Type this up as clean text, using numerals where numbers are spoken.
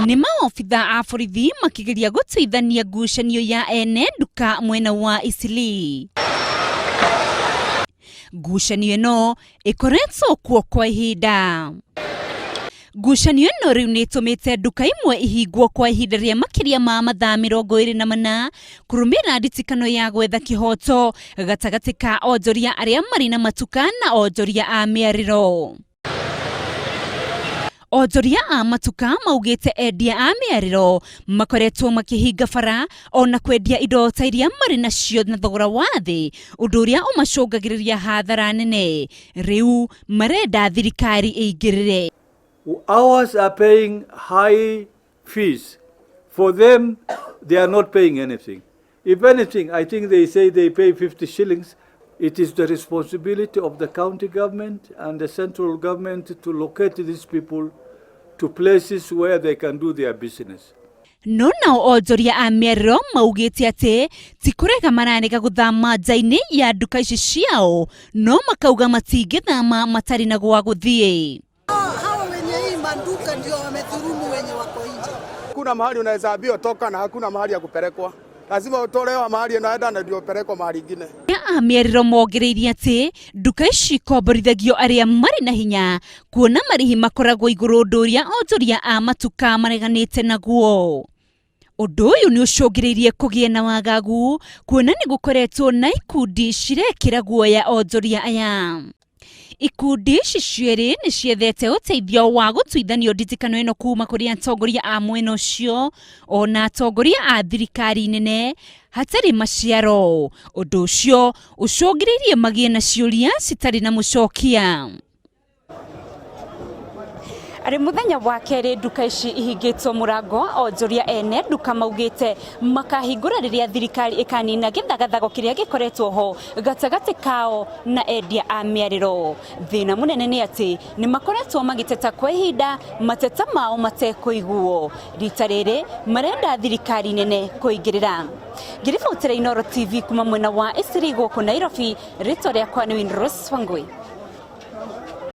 Nĩ maobitha a borithi makĩgeria gũtuithania ngucanio ya ene nduka mwena wa Eastleigh. Ngucanio ĩno ĩkoretwo kuo kwa ihinda. Ngucanio ĩno rĩu nĩ ĩtũmĩte nduka imwe ihingwo kwa ihinda rĩa makĩria ma mathaa 24 kũrũmĩrĩra nditikano ya gwetha kĩhoto gatagatĩ ka onjoria arĩa marĩ na matuka na onjoria a mĩarĩro. Onjoria a matuka maugĩte endia a mĩarĩro makoretwo makĩhinga bara ona kwendia indo ta iria marĩ nacio na thogora wa thĩ, ũndũ ũrĩa ũmacũngagĩrĩria hathara nene. Rĩu marenda thirikari ĩingĩrĩre. Ours are paying high fees. For them, they are not paying anything. If anything, I think they say they pay 50 shillings. It is the responsibility of the county government and the central government to locate these people to places where they can do their business. No nao onjoria a mĩarĩro maugĩte atĩ ti kũrega mararega gũthama nja-inĩ ya nduka ici ciao, no makauga matingĩthama matarĩ na gwa gũthiĩ. Hawa wenye hii maduka ndio wamedhulumu wenye wako nje. Hakuna mahali unaweza ambiwa toka na hakuna mahali ya kupelekwa. Lazima utolewa mahali unaenda na ndio upelekwa mahali ingine. A mĩarĩro mongereirie atĩ nduka ici ikomborithagio arĩa marĩ na hinya kuona marĩhi makoragwo igũrũ, ũndũ ũrĩa onjoria a matuka mareganĩte naguo. Ũndũ ũyũ nĩ ũcũngĩrĩirie kũgĩe na wagagu kuona nĩ gũkoretwo na ikundi cirekĩra guoya onjoria aya. Ikundi ici cierĩ nĩ ciethete ũteithio wa gũtuithanio nditikano ĩno kuma kũrĩ atongoria a mwena ũcio ona atongoria a thirikari nene hatarĩ maciaro. Ũndũ ũcio ũcũngĩrĩirie magĩe na ciũria citarĩ na mũcokia. Arĩ mũthenya wa kerĩ nduka ici ihingĩtwo mũrango, onjoria ene nduka maugĩte makahingũra rĩrĩa thirikari ĩkanina gĩthagathago kĩrĩa gĩkoretwo ho gatagatĩ kao na endia a mĩarĩro. Thĩna mũnene nĩ atĩ nĩ makoretwo magĩteta kwa ihinda mateta mao matekũiguo. Rita rĩrĩ marenda thirikari nene kũingĩrĩra. Ngĩribotera Inooro TV kuma mwena wa Eastleigh gũkũ Nairobi, rĩtwa rĩakwa nĩ Winrose Wangui.